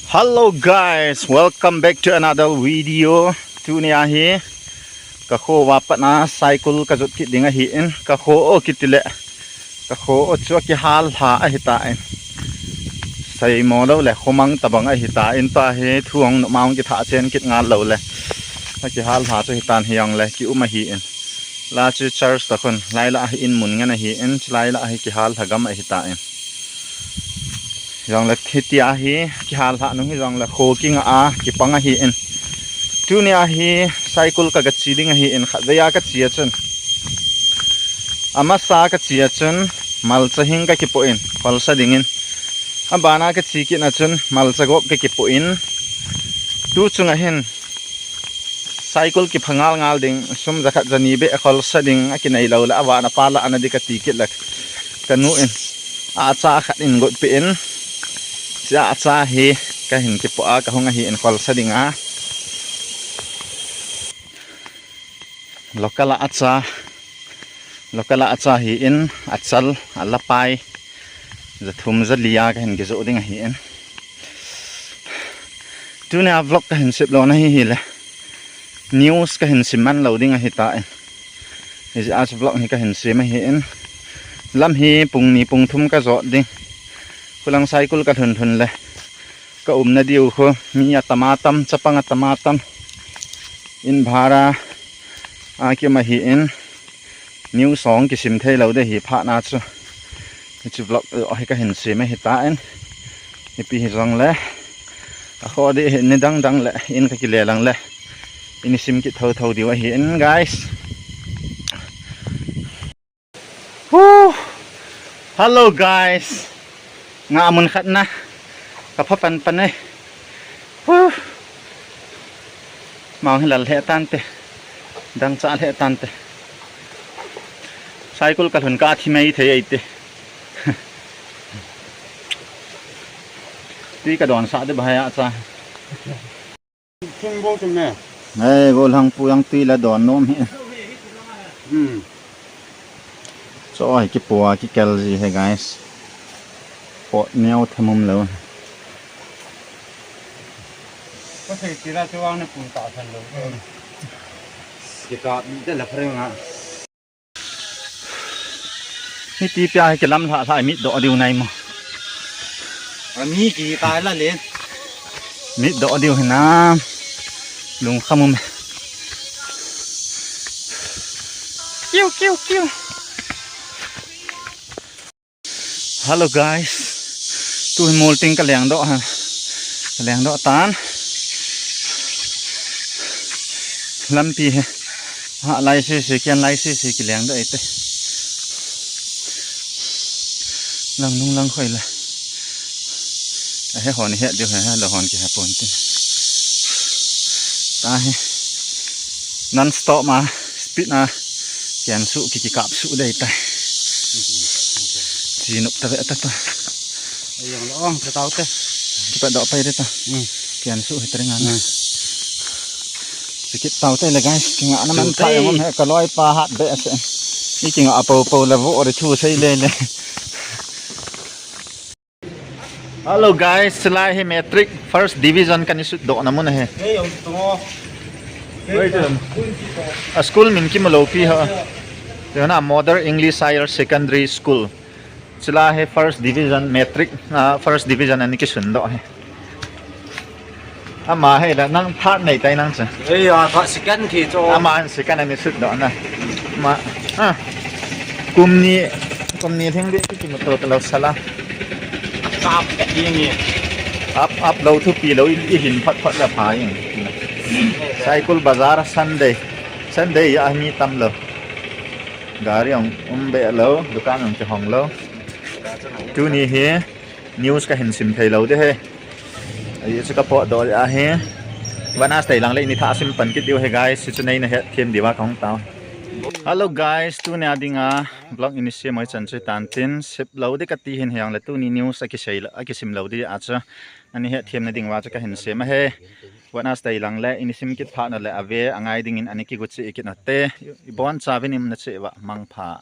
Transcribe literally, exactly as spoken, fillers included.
Hello guys, welcome back to another video. Tunia hi kakho a pat na cycle kajot kit ding ahin, kakho o kiti le kakho o chu akihal lha ahitan. Seimo lou le khomang tabang ahitan, tua hi thu hung nom a hung kitha chen kit ngal lou le akihal lha chu hitan, hijongle kium ahin. La chu church ta khun, lai la hi in mun ngen ahin, chulai la hi kihal lha gam ahitan. Jongle hitia hi kihal lha nung hijongle kho kinga a kipang ahin. Tunia hi cycle kaga che ding ahin, khatvei a kache a chun, amasa kache a chun malcha hing kakipoh in, kholsa dingin. Abana kache kit na chun malcha gop kakipoh in. Tu chunga hin cycle kipha ngal ngal ding, sum jakhat jani beh kholsa ding akinei lou le, avahna pa la ana di kati kit le, kanu in acha khat in gotpeh in, chia acha hi kahin kipoh a kahung ahin kholsa ding a. Local a acha, local a acha hin, achal, alapai, jathum jali a kahin kijoh ding ahin. Tunia vlog kahin sep lona hi hile, news kahin sim man lou ding ahitan. Hijeh a chu vlog hi kahin sem ahin. Lam hi pung ni pung thum kajot ding. Khulang cycle kalhun lhun le kaumna diu khu mi atam atam, chapang atam atam. In bhara a kium ahin. News hung kisim thei lou ding ahi phat na chu, hiche vlog hi kahin sem ahitan. Ipi hijongle, akho ding hi nidang dang le in kakile lang le, in sim kit thotho diu ahin guys. Woo! Hello guys. Nga mun khat na kapha pan pan e. Woo! Mang hi lal lheh tante. Dangchah lheh tante. Cycle kalhun ka thi mai thei ahi te. Tui kadon sah ding bhai a cha. Chung go chung ne. Ei, golhang pu jong tui la don nom hi. Hmm. Cho hi kipu a kikel ji hi guys. Pot neo them umlou. Ko sei tira chu vang na pun ta than lou. Kikap mi te la phareng a. Hiti pia hi kilam lha lha mit doh diu nai mo. Ami kitai la le. Mit doh diu hi na. Lungkham um. Kiu, kiu, kiu. Hello guys. Tu hi mol ting kaleng doh ha. Kaleng doh tan. Lampi hi. Ha, lai sese, kian lai sese, kileng doh e te. Lang nung lang khoi la. Ahe hon het diu he, he lo hon kihe pon te. Ta hi. Non stop ma, speed na. Kian su, ki, kikap su dei tai. Chi nup ta ve ta ta. Ayang lo, ang sa tau te. Kipat doh pai de ta. Hmm. Kian su hi tring an. Hmm. Sikit tau te le guys, kinga na man. Su thai te. Ngom he ka loi pa hat be se. Ni kinga a po po la vo ri thu sei le le. Hello guys, chulai hi matric first division kan i sut doh na mun ahi. Hey, um, tungo. Wait, um, a school min kimu lou pi ha. Tuna Mother English Higher Secondary School. Chulai hi first division matric, ah, first division ani kisun doh hi. Ama hi la nang third nei tai nang cha. Ei, a, third second thi cho. Ama an second ani sut doh na. Ma, ah. Kum ni, kum ni thing di ki motor ka lo sala. Kap ka ti ni. Up, up lo thupi lo i, i hin phat phat la pha ing. Saikul Bazar Sunday. Sunday a mi tam lo. Gari ong um be lo, dukan ong kihong lo. Tuni hi news ka hin sim thei lo de he. Ahi chu ka pot doh a hi. Vanas tei lang le ini tha sim pan kit diu he guys, chu nei na het them diu a ka hung tao. Hello guys, tunia dinga vlog ini sim mai chan chu tan tin sep lo de ka ti hin hiang le tuni news a kisei lo, a kisim lo di a chu. Ani het them na ding va chu ka hin sim a he. Vanas tei lang le ini sim kit pha na le ave angai ding in ani kigu chi kit na te. I bon cha vin im na chi va mang pha.